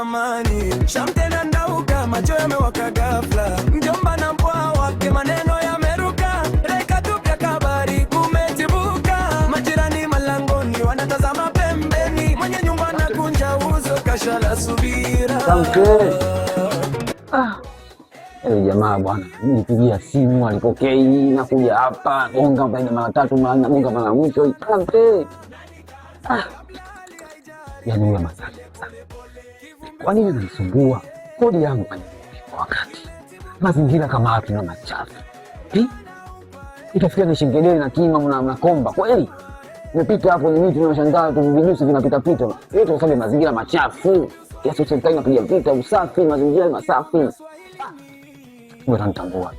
Amani. Shamte ndauka, macho yamewaka ghafla, mjomba na mbwa wake maneno yameruka, reka tupya kabari kumetibuka, majirani malangoni wanatazama pembeni, mwenye nyumba na kunja uso kashala subira. Ah. Hey, jamaa bwana, nilipigia simu alipokei, nakuja hapa gonga mara tatu mara nne, gonga mara mwisho. Asante. Ah. Yaani huyo Masaki, kwa nini unanisumbua? Kodi yangu kwa wakati, mazingira kama haya tuna machafu eh? Itafikia ni shingedeni na kima mnakomba kweli. Nimepita hapo ni miti tunashangaa tu vijusi vinapita pita. Yote kwa sababu mazingira machafu. Kiasi serikali inapiga vita usafi, mazingira masafi. Wewe unanitambua.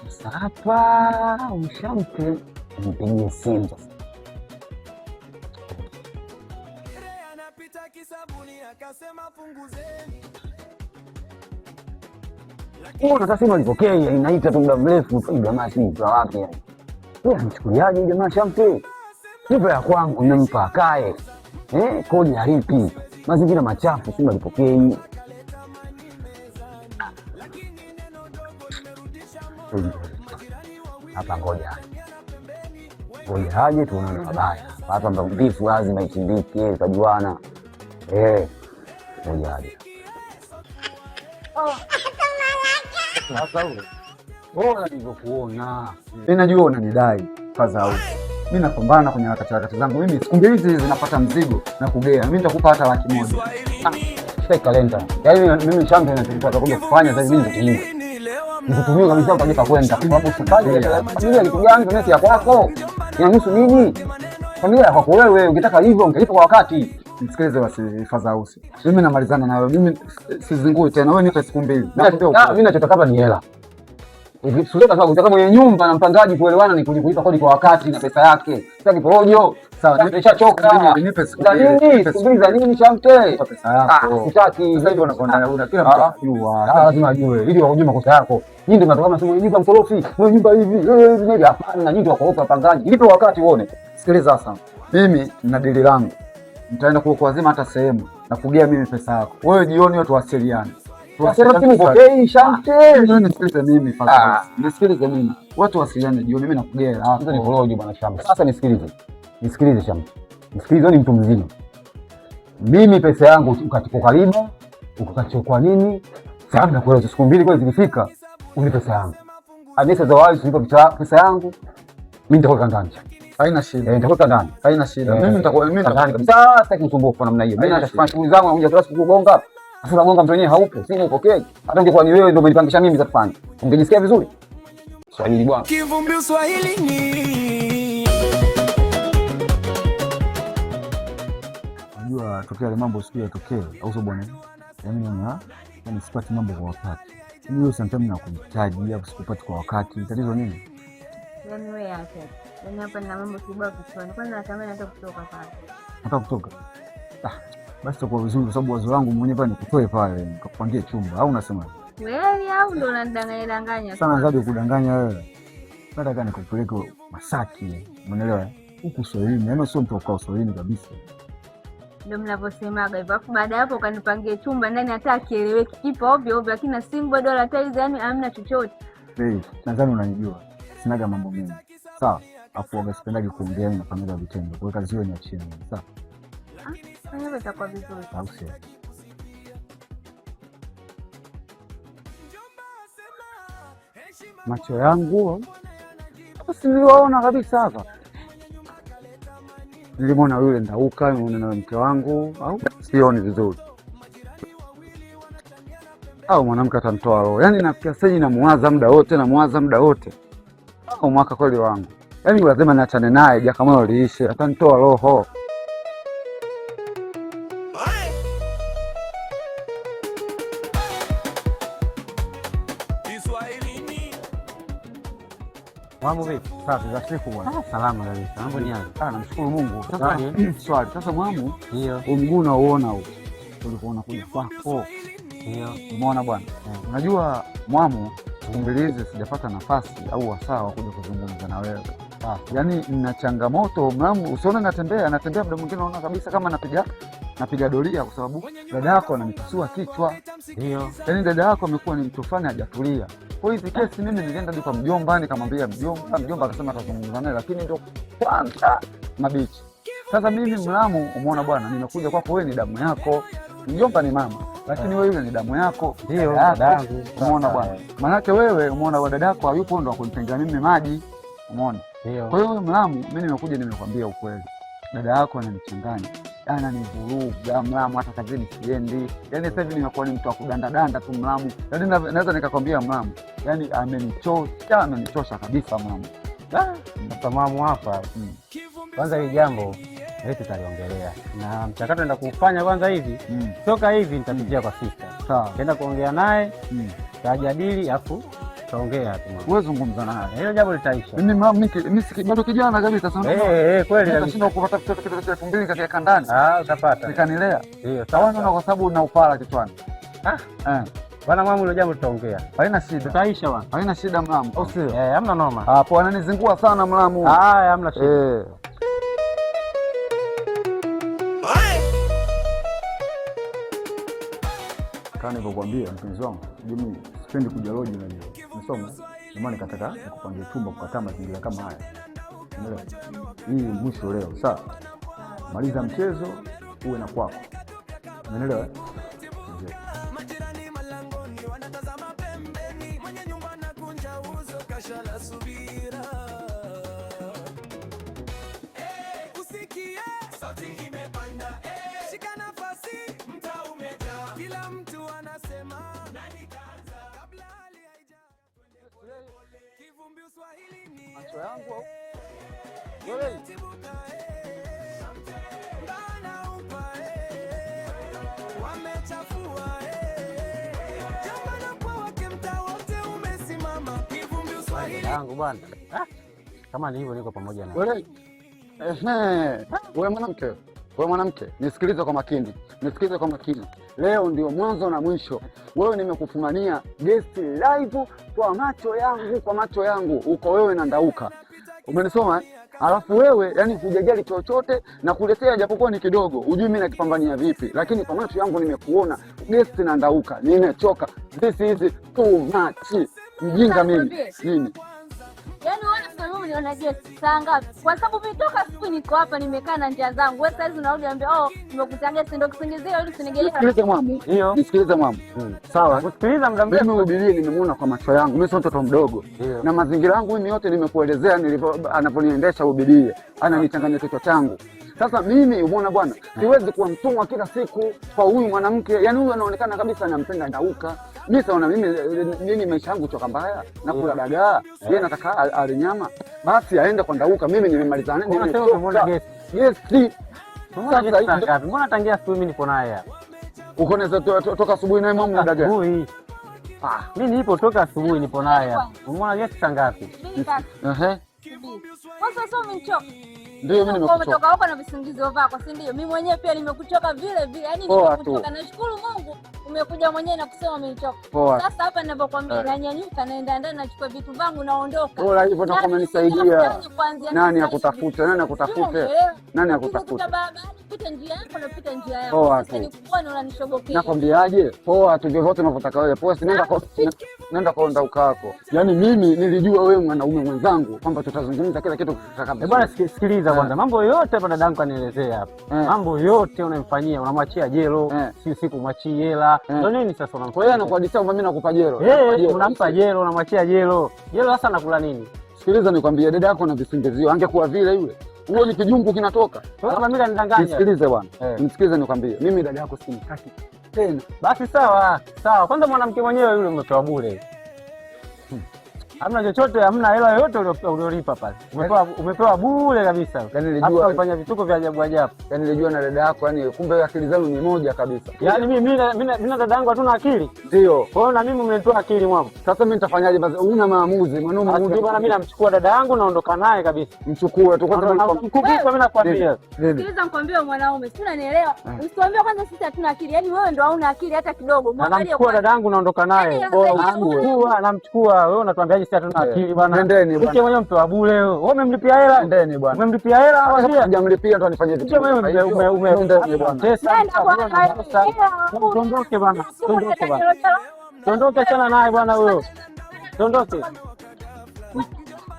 Sasa hapa ushampe mpigie simu sasa. Sasa simu alipokea, inaita tu muda mrefu tu, jamaa simu kwa wapi yani? Wewe anachukuliaje jamaa Shamte? Nipe ya kwangu nimempa akae. Eh, kodi halipi. Mazingira machafu, simu alipokei. Hapa ngoja. Ngoja aje tuonane mabaya. Hapa mbifu lazima ichimbike, tukajuana. Eh, ngoja aje. Sasa wewe nilivyokuona. Mimi najua unanidai Fadha. Mimi napambana kwenye harakati harakati zangu. Mimi siku mbili hizi zinapata mzigo na kugea. Mimi nitakupa hata 100,000. Ah, kalenda. Yaani mimi shamba ninachotaka kuja kufanya sasa hivi nitakutumia. Nikutumia kabisa utaje kwenda. Kwa sababu sifanye familia kitu gani familia ya kwako? Inahusu nini? Familia ya kwako wewe, ukitaka hivyo ungelipa kwa wakati. Nisikilize basi Fadhausi. Mimi namalizana na wewe. Mimi sizingui tena. Wewe nipe siku mbili. Mimi nachotaka hapa ni hela. Ukitaka mwenye nyumba na mpangaji kuelewana ni kulipa kodi kwa wakati na pesa yake. Sitaki porojo. Sawa, nimeshachoka. Nipe siku mbili. Siku mbili za nini Shamte? Pesa yako. Sitaki. Sasa hivi unakwenda una kila mtu anajua. Ah, lazima ajue ili wakujue makosa yako. Nyinyi ndio mnatoka mnasema nyumba mkorofi, wewe nyumba hivi, wewe hivi hivi. Hapana, nyinyi ndio wakorofi wapangaji. Lipe wakati uone. Sikiliza sasa. Mimi na dili langu. Nitaenda kuwazima hata sehemu na kugea mimi pesa yako. Wewe jioni wewe tuwasiliane. Nisikilize mimi nisikilize mimi, watu wasiliane jioni, mimi nakugea hapo. Ni porojo bwana Shamte. Sasa nisikilize, nisikilize Shamte, nisikilize, ni mtu mzima. Mimi pesa yangu ukachukua karibu, ukachukua nini? Sasa nakueleza siku mbili kweli zikifika, unipe pesa yangu. Anisa zawadi tulipa pesa yangu, mimi nitakuweka ndani. Haina shida. Nitakuweka ndani. Haina shida. Mimi nitakuwa mimi ndani kabisa, sitaki usumbufu namna hiyo. Mimi nitafanya shughuli zangu, nakuja kila siku kugonga. Sasa unagonga mtu wenyewe haupo, simu upokee. Hata ungekuwa ni wewe ndio umenipangisha mimi za kufanya, ungejisikia vizuri? Swahili bwana. Kivumbi Uswahilini. Unajua tokea yale mambo siku yatokee, au sio bwana? Yaani na yaani sipati mambo kwa wakati. Mimi hiyo sometimes nakuhitaji au sikupati kwa wakati. Tatizo nini? Yaani wewe acha. Yaani hapa nina mambo kibao kichwani. Kwanza natamani hata kutoka pale. Nataka kutoka. Ah, basi itakuwa vizuri kwa sababu wazo langu mwenyewe pale nikutoe pale nikakupangie chumba au unasema? Wewe au ndo unanidanganya danganya? Sana zaidi kudanganya wewe. Nataka nikupeleke Masaki, umeelewa? Huku Uswahilini, yaani sio mtu wa Uswahilini kabisa. Ndio mnavyosemaga hivyo. Alafu baada ya hapo ukanipangie chumba ndani hata akieleweki. Kipo ovyo ovyo, lakini simu bado wala tiles, yani hamna chochote. Hey, nadhani unanijua. Sinaga mambo mengi. Sawa. Afu waga sipendagi kuongea, mimi nafanyaga vitendo. Kwa hiyo kazi hiyo niachie mimi. Sawa. Ah, hivyo itakuwa vizuri. Au sio? Macho yangu basi niliwaona kabisa hapa. Nilimwona yule Ndauka, nimeona na mke wangu, au sioni vizuri? Au mwanamke atamtoa roho. Yaani nafikia sasa namuwaza muda wote, namuwaza muda wote. Au mwaka kweli wangu. Yaani lazima niachane naye, jakamoyo liishe, atanitoa roho. Mambo vipi? Safi za siku bwana. Ah, salama kabisa. Mambo ni aje? Ah, namshukuru Mungu. Sasa swali. Sasa mwamu, ndio. Huu mguu unauona huu. Ulikuwa unakuja kwako. Ndio. Umeona bwana? Unajua mwamu, siku mbili hizi sijapata nafasi au wasaa wa kuja kuzungumza na wewe. Yaani nina changamoto Mlamu, usione natembea, natembea muda mwingine unaona kabisa kama napiga doria kwa sababu dada yako ananipasua kichwa. Ndio. Yaani dada yako amekuwa ni mtu fulani hajatulia. Kwa hizi kesi mimi nilienda hadi kwa mjomba nikamwambia mjomba, mjomba akasema atazungumza naye lakini ndio kwanza mabichi. Sasa mimi Mlamu, umeona bwana, nimekuja kwako, wewe ni damu yako. Mjomba ni mama, lakini wewe yule ni damu yako. Ndio, dada yako. dadangu. Umeona Sasa, bwana. Maanake wewe umeona bwana, dadako hayupo ndo akunitengea mimi maji. Umeona? Ndio. Kwa hiyo Mlamu, mimi nimekuja nimekwambia ukweli. Dada yako ananichanganya, ananivuruga Mlamu, hata kazini siendi. Yaani sasa hivi nimekuwa ni mtu wa kudandadanda tu Mlamu. Yaani naweza nikakwambia Mlamu, yaani amenichosha, amenichosha kabisa Mlamu. Sasa Mwamu hapa kwanza hili jambo hili tutaliongelea na mchakato naenda kuufanya kwanza hivi toka hivi nitapitia kwa sister. Sawa. Nitaenda kuongea naye, tutajadili afu tutaongea tu. Wewe zungumza naye. Hilo jambo litaisha. Mimi Mlamu, mimi bado kijana kabisa sana. Kweli kabisa. Nitashindwa kupata kitu cha 2000 katika ndani. Ah, utapata. Nikanilea. Ndio, sawa. Naona kwa sababu una upara kichwani. Bwana Mwamu, hilo jambo tutaongea. Haina shida. Tutaisha bwana. Haina shida Mlamu, au sio? Hamna noma. Hapo ananizingua sana Mlamu. Haya, hamna shida. Kama nilivyokuambia mpenzi wangu, mimi sipendi kuja loji, unajua. Umesoma? Ndio maana nikataka nikupangie chumba kukataa mazingira kama haya. Umeelewa? Hii mwisho leo, sawa? Maliza mchezo uwe na kwako. Umeelewa? Ndio. Majirani malangoni wanatazama pembeni, mwenye nyumba anakunja uso kasha la subira. Usikie sauti imepanda, shika nafasi, mtaa umejaa, kila mtu anasema nani kaanza kabla hali haija. Kivumbi uswahilini, Macho yangu au? kimetibuka, bana upa, wamechafua, jamba na kwa wake, mtaa wote umesimama. Kivumbi uswahilini. Yangu bwana. Kama ni hivyo niko pamoja na. Wewe ehe, wewe mwanamke, wewe mwanamke, nisikilize kwa makini, nisikilize kwa makini. Leo ndio mwanzo na mwisho. Wewe nimekufumania guest live kwa macho yangu, kwa macho yangu, uko wewe na Ndauka. Umenisoma eh? Alafu wewe yani hujajali chochote na kuletea japokuwa ni kidogo, hujui mimi nakipambania vipi, lakini kwa macho yangu nimekuona guest na Ndauka, nimechoka. This is too much. Mjinga mimi. Nini? Yaani wewe unasema mimi niona guest saa ngapi? Kwa sababu mimi toka asubuhi niko hapa nimekaa na njia zangu. Wewe sasa unarudi unaniambia oh, nimekuta guest ndio kisingizio ili usinigelee. Nisikilize Mwamu. Ndio. Nisikilize Mwamu. Sawa. Kusikiliza muda mrefu. Mimi ubilie nimemuona kwa macho yangu. Mimi sio mtoto mdogo. Ndio. Na mazingira yangu mimi yote nimekuelezea nilivyo anaponiendesha ubilie. Ananichanganya kichwa changu. Sasa mimi umeona bwana, siwezi kuwa mtumwa kila siku kwa huyu mwanamke. Yaani huyu anaonekana kabisa anampenda Ndauka. Mimi saona mimi maisha yangu choka mbaya na kula dagaa. Yeye anataka ale nyama. Basi aende kwa Ndauka. Mimi nimemaliza naye. Unasema umemwona guest? Guest. Mbona guest saa ngapi? Mbona tangia asubuhi mimi nipo naye hapa? Uko naweza toka asubuhi naye Mwamu na dagaa. Asubuhi. Mimi nipo toka asubuhi nipo naye hapa. Umeona guest saa ngapi? Mimi kaka. Ehe. Sasa sio umenichoka. Ndio mimi nimekuchoka. Umetoka huko na visingizio vyako, si ndio? Mimi mwenyewe pia nimekuchoka vile vile. Yaani Poa nimekuchoka. tu. Nashukuru Mungu umekuja mwenyewe na kusema umenichoka. Poa. Sasa hapa ninapokuambia nanyanyuka naenda ndani nachukua vitu vangu naondoka. Bora hivyo utakuwa umenisaidia. Kuanzia Nani sasa akutafute? Nani akutafute? Unaelewa? Nani Ukikuta akutafute? barabarani, pita njia yako na pita njia yako. Poa Sasa tu. nikuone unanishobokea. Nakwambiaje? Poa tu, vyovyote unavyotaka wewe. Poa, si nenda kwa Ndauka wako. Yaani mimi nilijua wewe mwanaume mwenzangu kwamba tutazungumza kila kitu kitakaa Eh, bwana sikiliza kwanza. Mambo yote hapa dadangu kanielezea hapa. Mambo yote unayemfanyia, unamwachia jelo, si usiku mwachie hela. Ndio nini sasa unamfanyia? Kwa hiyo anakuhadithia kwamba mimi nakupa jelo. Nakupa jelo. Unampa jelo, unamwachia jelo. Jelo sasa anakula nini? Sikiliza nikwambie, dada yako ana visingizio. Angekuwa vile yule, huo ni kijungu kinatoka. Sasa mimi kanidanganya. Nisikilize bwana. Nisikilize nikwambie, mimi dada yako simtaki tena. Basi sawa, sawa. Kwanza mwanamke mwenyewe yule umepewa bure. Hamna chochote, hamna hela yoyote uliolipa pale. Umepewa bure kabisa. Yaani nilijua Hapo ulifanya vituko vya ajabu ajabu. Yaani nilijua na dada yako, yani kumbe akili zenu ni moja kabisa. Yaani mimi na dada yangu hatuna akili. Ndio. Kwa hiyo na mimi mmenitoa akili mwangu. Sasa mimi nitafanyaje basi? Una maamuzi, mwanaume Basi una. bwana, mimi namchukua dada yangu naondoka naye kabisa. Mchukue tu kwanza. Mkubuka mimi nakwambia. Nini? Sikiliza nikwambie mwanaume, si unanielewa? Usituambie kwanza sisi hatuna akili. Yaani wewe ndo hauna akili hata kidogo. Na Mwangalie namchukua kwanza. dada yangu naondoka naye. Yaani Bora sasa hivi namchukua, namchukua. Wewe unatuambiaje Sisi hatuna akili bwana. Nendeni bwana. Mke mwenyewe mtoa bure wewe. Wewe umemlipia hela? Nendeni bwana. Umemlipia hela au Sasa sijamlipia ndo anifanyie vitu. Mke mwenyewe ume Nendeni bwana. Nenda bwana. Tuondoke bwana. Tuondoke bwana. Tuondoke sana naye bwana huyo. Tuondoke.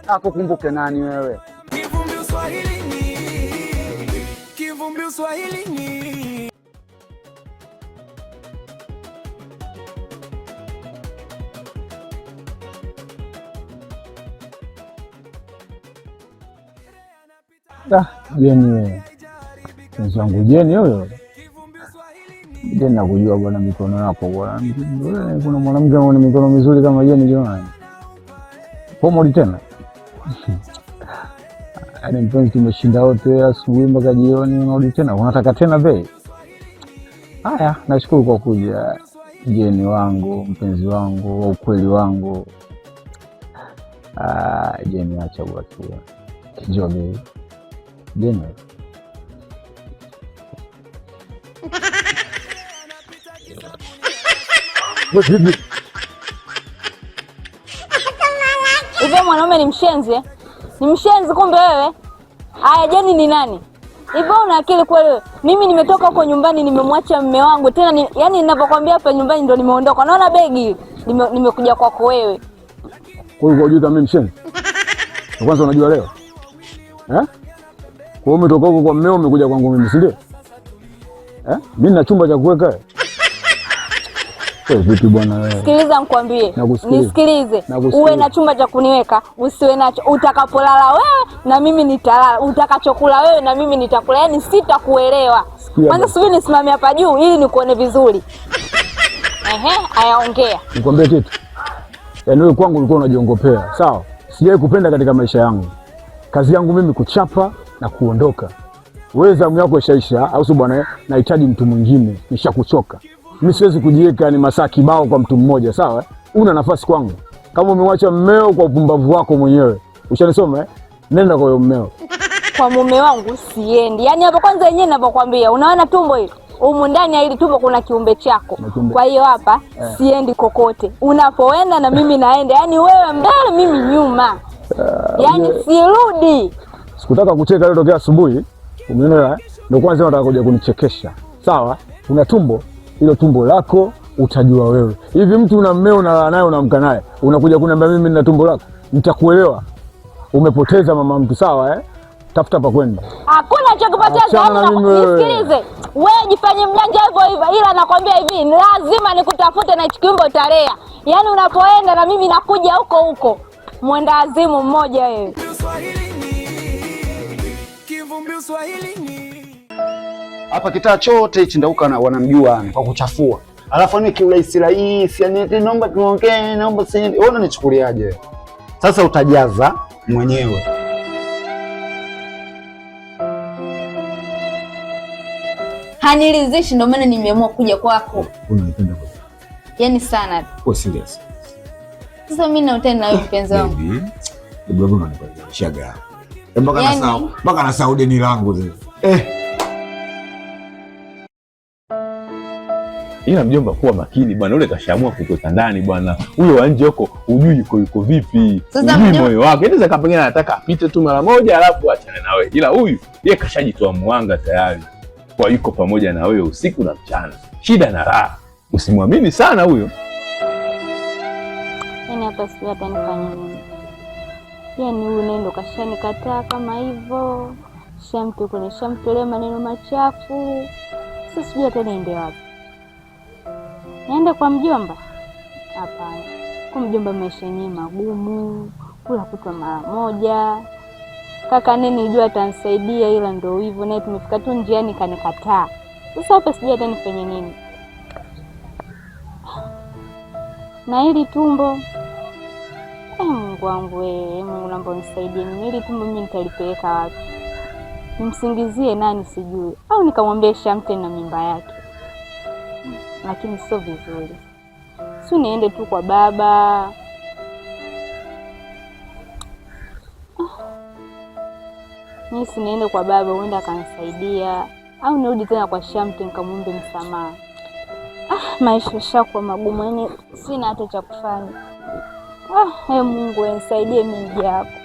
Akukumbuke nani wewe? Kivumbi Uswahilini, Kivumbi Uswahilini. Jeni wewe. Mpenzi wangu Jeni huyo. Jeni nakujua bwana mikono yako bwana. Wewe, kuna mwanamke mwenye mikono mizuri kama Jeni jamani. Pomodi tena. Yaani mpenzi, tumeshinda wote asubuhi mpaka jioni, unarudi tena unataka tena bei. Haya, nashukuru kwa kuja Jeni wangu, mpenzi wangu, wa ukweli wangu. Ah, Jeni acha basi. Njoo bei. Jeni. Hivyo mwanaume ni mshenzi eh? Ni mshenzi kumbe wewe. Aya, Jeni ni nani? Hivyo una akili kweli wewe? Mimi nimetoka huko nyumbani nimemwacha mume wangu tena ni, yani ninavyokuambia hapa nyumbani ndo nimeondoka. Naona begi nimekuja kwako wewe. Kwa hiyo unajua kama mimi mshenzi? Na kwanza unajua leo? Eh? Kwa hiyo umetoka huko kwa mmeo umekuja kwangu mimi, si ndio? Eh? Mimi nina chumba cha kuweka. Wewe vipi bwana wewe? Sikiliza nikwambie. Nakusikiliza. Nisikilize. Nakusikiliza. Uwe na chumba cha kuniweka, usiwe nacho. Utakapolala wewe na mimi nitalala. Utakachokula wewe na mimi nitakula. Yaani sitakuelewa. Sikia Kwanza basi. subiri nisimame hapa juu ili nikuone vizuri. Ehe, aya ongea. Nikwambie kitu. Yaani wewe kwangu ulikuwa unajiongopea, sawa? Sijawahi kupenda katika maisha yangu. Kazi yangu mimi kuchapa na kuondoka. Wewe zamu yako ishaisha, au sio bwana? Nahitaji mtu mwingine, nishakuchoka. Mimi siwezi kujiweka ni masaa kibao kwa mtu mmoja, sawa? Una nafasi kwangu. Kama umemwacha mmeo kwa upumbavu wako mwenyewe. Ushanisoma eh? Nenda kwa huyo mmeo. Kwa mume wangu siendi. Yaani hapo kwanza yenyewe ninavyokuambia, unaona tumbo hili? Humu ndani ya hili tumbo kuna kiumbe chako. Na kiumbe. Kwa hiyo hapa siendi kokote. Unapoenda na mimi naenda. Yaani wewe mbele mimi nyuma. Yaani sirudi. Sikutaka kucheka leo tokea asubuhi. Umeelewa? Ndio kwanza nataka kuja kunichekesha. Sawa? Una tumbo, hilo tumbo lako utajua wewe. Hivi mtu una mmeo unalala naye unaamka naye, unakuja kuniambia mimi nina tumbo lako? Nitakuelewa. Umepoteza mama mtu, sawa eh? Tafuta pa kwenda. Hakuna cha kupoteza. Achana Yaani na mimi wewe. nisikilize. Wewe jifanye mjanja hivyo hivyo, ila nakwambia hivi, lazima nikutafute na hichi kiumbe utalea. Yaani unapoenda na mimi nakuja huko huko. Mwenda azimu mmoja wewe. Uswahilini, Kivumbi Uswahilini. Hapa kitaa chote hichi Ndauka wanamjua kwa kuchafua. Alafu ni kiurahisi rahisi, yani eti naomba tuongee, naomba sindi. Wewe unanichukuliaje? Sasa utajaza mwenyewe. Hanilizishi, ndio maana nimeamua kuja kwako. Unanipenda kwa Yaani sana. Kwa serious. Sasa mimi na utani na wewe mpenzi wangu. Baby. Baby wewe unanipenda. Mpaka Yaani- nasahau, mpaka nasahau deni langu sasa. Eh. Ila mjomba, kuwa makini bwana, ule kashaamua kukuweka ndani bwana. Huyo wa nje huko hujui yuko yuko vipi, Sasa hujui mjomba- moyo wake. Inaweza kama pengine anataka apite tu mara moja alafu achane na wewe, ila huyu yeye kashajitoa mwanga tayari, kwa yuko pamoja na wewe usiku na mchana, shida na raha. Usimwamini sana huyo. Yaani hapa sijui hata nifanye nini. Yaani huyu naye ndo kashanikataa kama hivyo. Shamtu kwenye shamtolea maneno machafu. Sasa sijui hata niende wapi. Niende kwa mjomba? Hapana. Kwa mjomba maisha yenyewe magumu, kula kutwa mara moja. Kaka naye nilijua atanisaidia, ila ndo hivyo, naye tumefika tu njiani kanikataa. Sasa hapa sijui hata nifanye nini. Na hili tumbo Mungu wangu wewe, Mungu naomba unisaidie mimi. Hili tumbo mimi nitalipeleka wapi? Nimsingizie nani sijui, au nikamwambia Shamte na mimba yake, lakini sio vizuri. Si niende tu kwa baba. Mimi si niende kwa baba, huenda akanisaidia, au nirudi tena kwa Shamte nikamwombe msamaha. Maisha yashakuwa magumu, yaani sina hata cha kufanya. Ah, e Mungu nisaidie mimi mja wako.